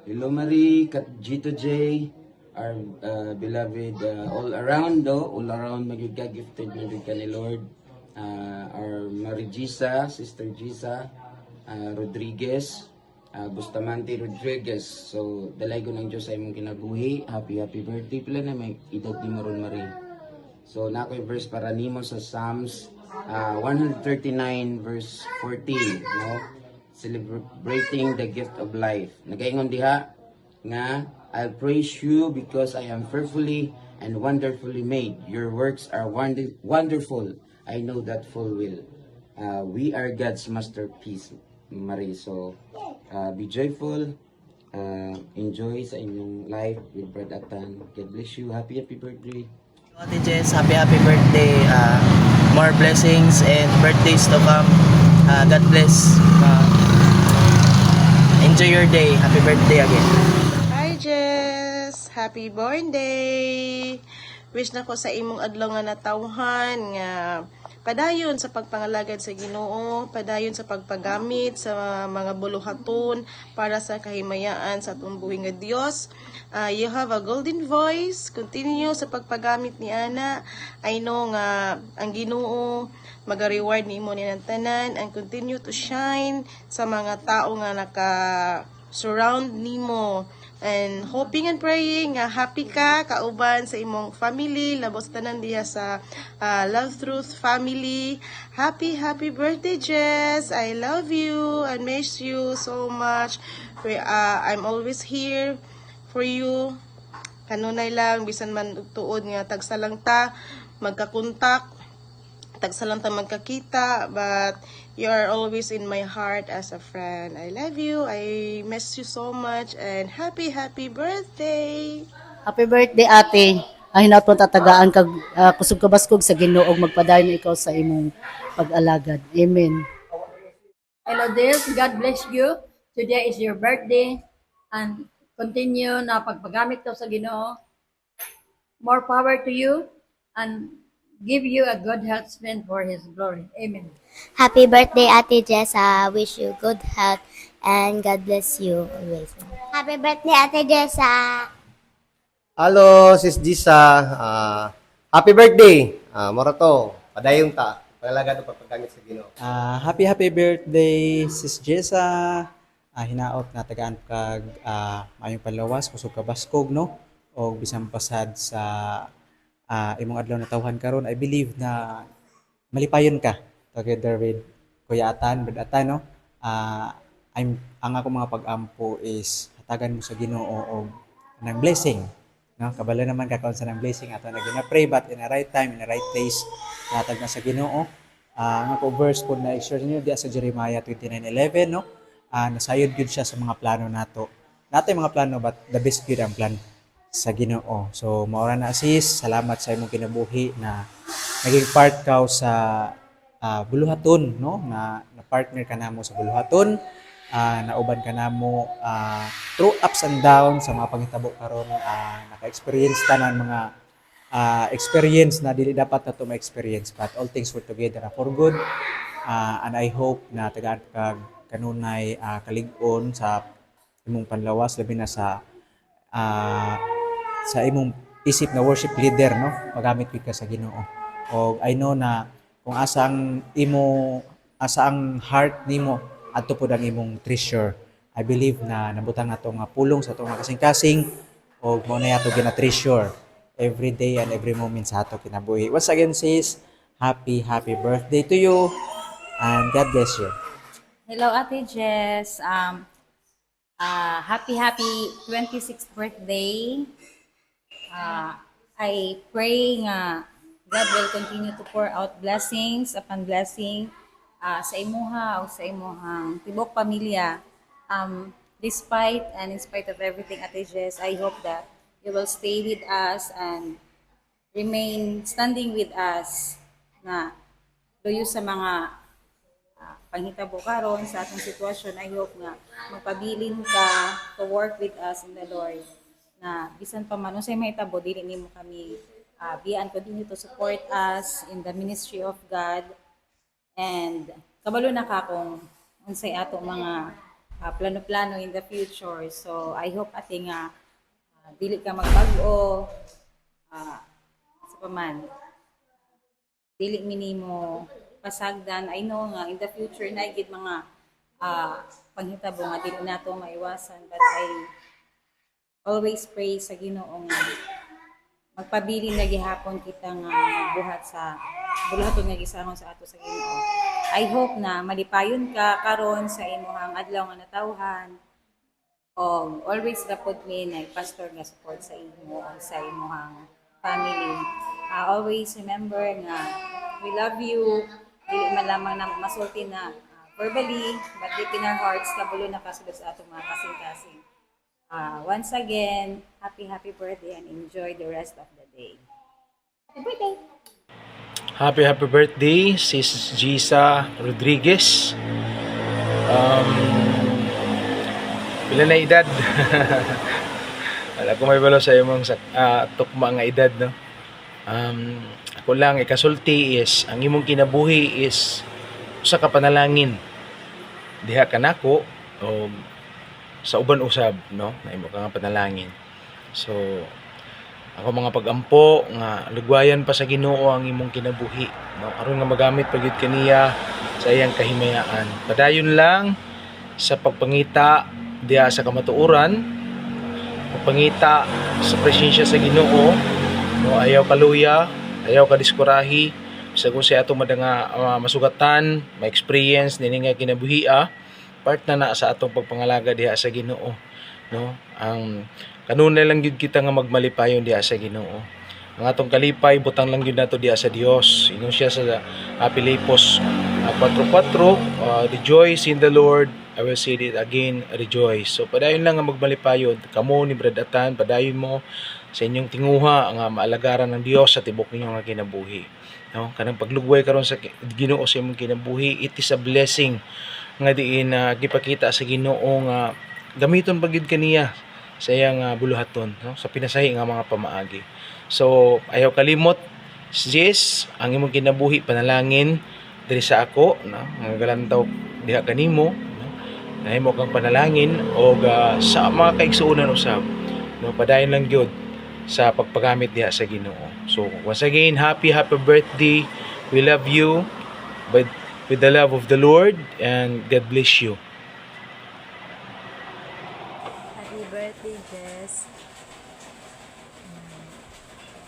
Hello Marie, Kat Gito J, our beloved all around do, all around magyud ka, gifted magyud ka ni Lord. Our Marie Gisa, Sister Gisa Rodriguez, Bustamante Rodriguez. So, dalaygon ang Diyos sa imong kinabuhi. Happy, happy birthday. Pila na may edad nimo ron, Marie? So, naa ko'y verse para nimo sa Psalms 139 verse 14, no? Celebrating the gift of life. Nagaingon diha nga, "I'll praise you because I am fearfully and wonderfully made. Your works are wonderful. I know that full well." We are God's masterpiece, Marie. So, be joyful. Enjoy sa inyong life with Brad Atan. God bless you. Happy, happy birthday. Ate Jess, happy happy birthday. More blessings and birthdays to come. God bless. Enjoy your day. Happy birthday again. Hi Jess! Happy birthday! Wish na ko sa imong adlaw nga natawhan nga padayon sa pagpangalagad sa Ginoo, padayon sa pagpagamit sa mga buluhaton para sa kahimayaan sa atong buhi nga Dios. You have a golden voice. Continue sa pagpagamit ni ana. I know nga ang Ginoo maga-reward nimo ni tanan and continue to shine sa mga tao nga naka surround nimo and hoping and praying nga happy ka kauban sa imong family, labos tanan diha sa Love Truth family. Happy happy birthday, Jess. I love you and miss you so much. I'm always here for you kanunay lang, bisan man og tuod nga tagsa lang ta magkakontak, tagsa lang ta magkakita, but you are always in my heart as a friend. I love you. I miss you so much and happy happy birthday. Happy birthday, ate. Ay hinaot mo tatagaan kag kusog kabaskog sa Ginoo ug magpadayon ikaw sa imong pag-alagad. Amen. Hello, Des. God bless you. Today is your birthday and continue na pagpagamit to sa Ginoo. More power to you and give you a good health spend for His glory. Amen. Happy birthday, Ate Jessa. Wish you good health and God bless you always. Happy birthday, Ate Jessa. Hello, Sis Gisa. Happy birthday. Mao ra to. Padayon ta. Pangalagad og pagpagamit sa Ginoo. Happy happy birthday, Sis Jessa. Hinaot nga tagaan kag maayong panlawas, kusog kabaskog, no? Og bisan pasad sa imong adlaw na tawhan karon, I believe na malipayon ka together with Kuya Atan, Brad Atan, no? I'm ang ako mga pag-ampo is hatagan mo sa Ginoo og ng blessing, no? Kabalo naman ka sa ng blessing ato na gina-pray, but in the right time, in the right place, hatag na sa Ginoo. Ang ako verse po na i-share niyo diya sa Jeremiah 29:11, no? Nasayod gyud siya sa mga plano nato. Natay mga plano, but the best gyud ang plan sa Ginoo. So mao ra na, sis, salamat sa imong kinabuhi na naging part ka sa buluhaton, no, na partner ka namo sa buluhaton, nauban ka namo through ups and downs sa mga panghitabo karon, naka-experience ta ng mga experience na dili dapat nato ma-experience, but all things work together for good. And I hope na tagaan kag kanunay kalig-on sa imong panlawas, labi na sa imong isip na worship leader, no, magamit gyud ka sa Ginoo. Og I know na kung asa ang imo, asa ang heart nimo, adto pud ang imong treasure. I believe na nabutang nato nga pulong sa atong mga kasing-kasing og mao na ato gina-treasure every day and every moment sa ato kinabuhi. Once again, sis, happy happy birthday to you and God bless you. Hello, Ate Jess. Happy, happy 26th birthday. I pray nga God will continue to pour out blessings upon blessing sa imuha o sa imuhang tibok pamilya. Despite and in spite of everything, Ate Jess, I hope that you will stay with us and remain standing with us na luyo sa mga panghitabo karon sa atong sitwasyon. I hope nga magpabilin ka to work with us in the Lord na bisan pa man unsay mahitabo, dili nimo kami biyaan. Continue to support us in the ministry of God and kabalo na ka kung unsay ato mga plano-plano in the future. So I hope, ate, nga dili ka magbag-o sa paman dili minimo pasagdan. I know nga in the future na gid mga panghitabo nga dili nato maiwasan, but I always pray sa Ginoo nga magpabilin na gihapon kita nga buhat sa buluhaton nga gisangon sa ato sa Ginoo. I hope na malipayon ka karon sa imuhang adlaw nga natawhan. Og always gapod mi na pastor nga support sa imo o sa imuhang family. Always remember nga we love you. Dili man lamang na masulti na verbally, but deep in our hearts, kabulo na kasulod sa atong mga kasing-kasing. Once again, happy, happy birthday and enjoy the rest of the day. Happy birthday! Happy, happy birthday, Sis Gisa Rodriguez. Pila na edad? Wala ko may balo sa imong tukma nga edad, no? Ako lang ikasulti is, ang imong kinabuhi is usa ka panalangin diha kanako o sa uban usab, no, na imo ka nga panalangin. So ako mga pagampo nga lugwayan pa sa Ginoo ang imong kinabuhi, no, aron nga magamit pa gyud kaniya sa iyang kahimayaan. Padayon lang sa pagpangita diha sa kamatuoran, pagpangita sa presensya sa Ginoo, no. Ayaw kaluya, ayaw ka diskurahi sa kung sa atong madanga masugatan, ma-experience nini nga kinabuhia. Part na na sa atong pagpangalaga diha sa Ginoo, no. Ang kanunay lang gyud kita nga magmalipayon diha sa Ginoo. Ang atong kalipay butang lang gyud nato diha sa Dios. Ingon siya sa Filipos 4:4, "Rejoice in the Lord. I will say it again, rejoice." So padayon lang nga magmalipayon kamo ni Brad Atan. Padayon mo sa inyong tinguha nga maalagaran ng Dios sa tibok ninyo nga kinabuhi, no. Kanang paglugway karon sa Ginoo sa imong kinabuhi, it is a blessing nga diin na gipakita sa Ginoo nga gamiton pa gyud kaniya sa iyang buluhaton, no, sa pinasahi nga mga pamaagi. So ayaw kalimot, sis, ang imong kinabuhi panalangin diri sa ako, no, nga galantaw diha kanimo, no. Nahimo kang panalangin og sa mga kaigsuonan usab, no. Padayon lang gyud sa pagpagamit diha sa Ginoo. So once again, happy, happy birthday. We love you with the love of the Lord and God bless you. Happy birthday, Jess.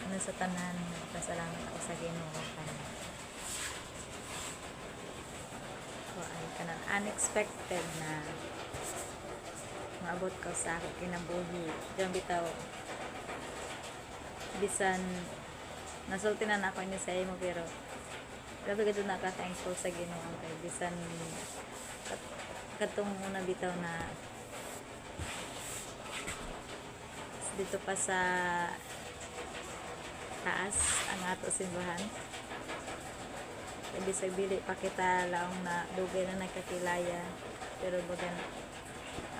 Ano sa tanan, nagpasalamat ako sa Ginoo kay kuan kanang unexpected na maabot ko sa ako kinabuhi. Diyan bitaw bisan nasulti na nako ni sa imo, pero grabe ka jud naka thankful sa Ginoo kay bisan katong una bitaw na dito pa sa taas ang ato simbahan. Kay bisag dili pa kita laong na dugay na nagkakilaya, pero bagan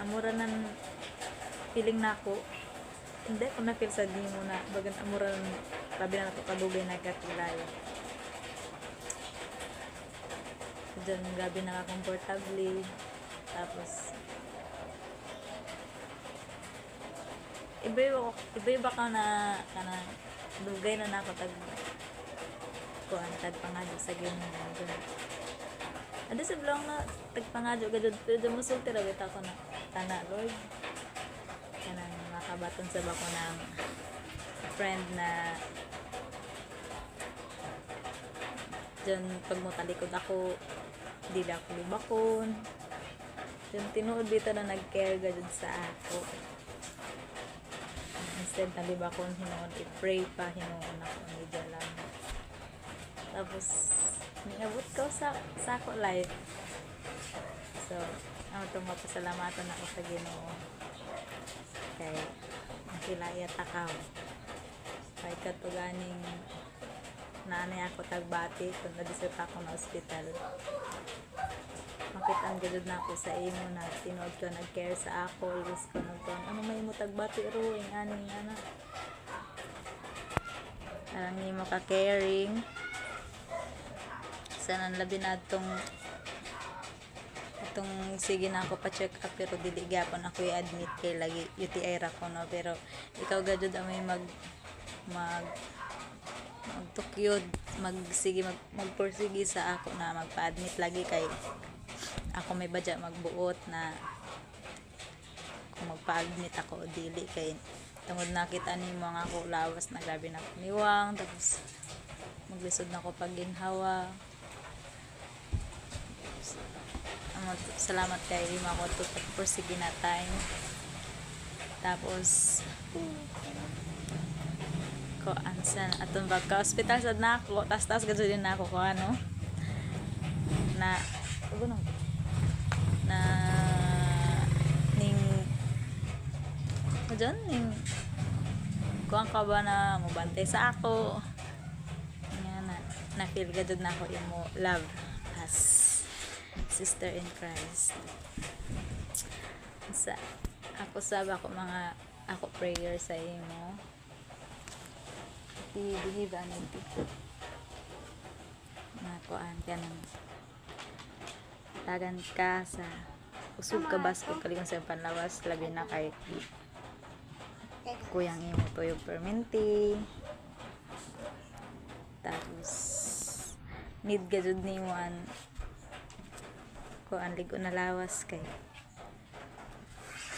amura nan feeling nako, hindi ko na feel sa di mo na bagan amura nan grabe na nato kadugay nagkakilaya. Diyan grabe naka-comfortable. Tapos iba iba ka na kana dugay na nako tag kuan tag pangadyo sa Ginoo dun. Ado sa blong na tagpangadyo ga jud, pero dun mosulti ra bitaw ko na tana Lord, kanang makabaton sa bako ng friend na dyan pag motalikod ako dili ako libakon. Dyan tinuod dito na nag-care ga jud sa ako instead na libakon hinuon i-pray pa hinuon ako ni lang. Tapos niabot ko sa ako life. So ang itong mapasalamatan ako sa Ginoo kay nakilaya takaw kay katuganing naanay ako tagbati kung nadisip ako na ospital. Makitaan gud na ako sa imo na tinuod ka nag-care sa ako. Always ko nagkuan ano may mo tagbati ro ing aning ana arang nimo ka caring. Sa nan labi na atong Katong sige na ako pa check up pero dili gyapon ako i-admit kay lagi UTI ra ko, no? Pero ikaw gajud ang may mag mag magtukyod, magsige, magpursige sa ako na magpa-admit lagi kay ako may badya magbuot na kung magpa-admit ako o dili kay tungod nakita nimo ang ako lawas na grabe na kuniwang, tapos maglisod na ko pagginhawa. Salamat kay imo ako to pursige na time. Tapos ko ansan atong pagka hospital sad na ako, tas tas gud din na ako ko ano na ano na ning dyan ning kuan ka ba na mobantay sa ako nga na na feel gud na ako imo love as sister in Christ. Sa ako sab ako mga ako prayer sa imo behave ano na kuan ka ng tagan ka sa usog ka baskog kalingon sa imong panlawas, labi na kay kuyang imo tuyog perminti. Tapos need ka jud nimo an kuan ligo na lawas kay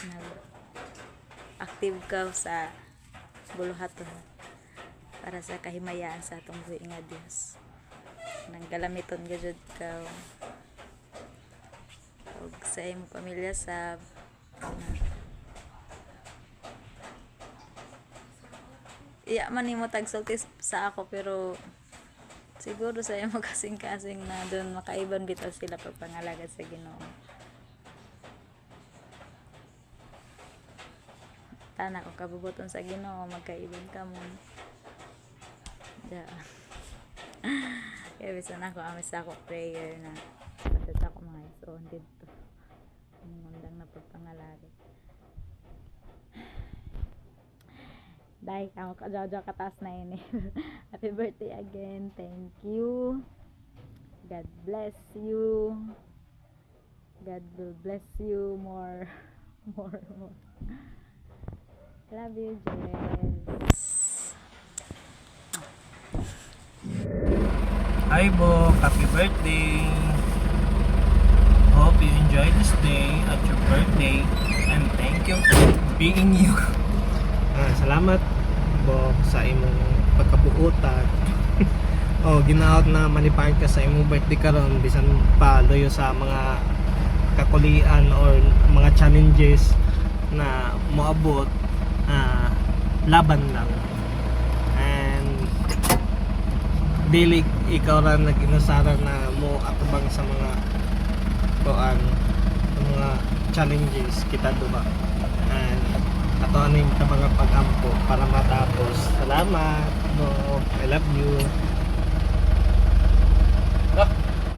nag active ka sa buluhaton para sa kahimayaan sa atong buhi nga Dios. Nang galamiton ka jud ka ug sa imong pamilya sa iya man nimo tagsulti sa ako, pero siguro sa imo kasing-kasing na doon makaiban bitaw sila pagpangalagad sa Ginoo. Tana kung kabubuton sa Ginoo magkaiban ka mo. Yeah. Kaya bisan ako ami sa ako prayer na sa ako mga isuon dito. Ang undang na pagpangalagad. Dahil ako kajaja kataas na ini. Happy birthday again. Thank you. God bless you. God will bless you more. More, more. Love you, Jess. Hi, Bok! Happy birthday! Hope you enjoy this day at your birthday and thank you for being you. Salamat, Bok, sa imong pagkabuotan. Oh, ginaot na malipayon ka sa imong birthday karon bisan pa loyo sa mga kakulian or mga challenges na moabot, laban lang. And dili ikaw ra nag-inusara na mo atubang sa mga kuan, sa mga challenges, kita duha. And ato ano yung mga pagampo para matapos. Salamat, Bok. I love you.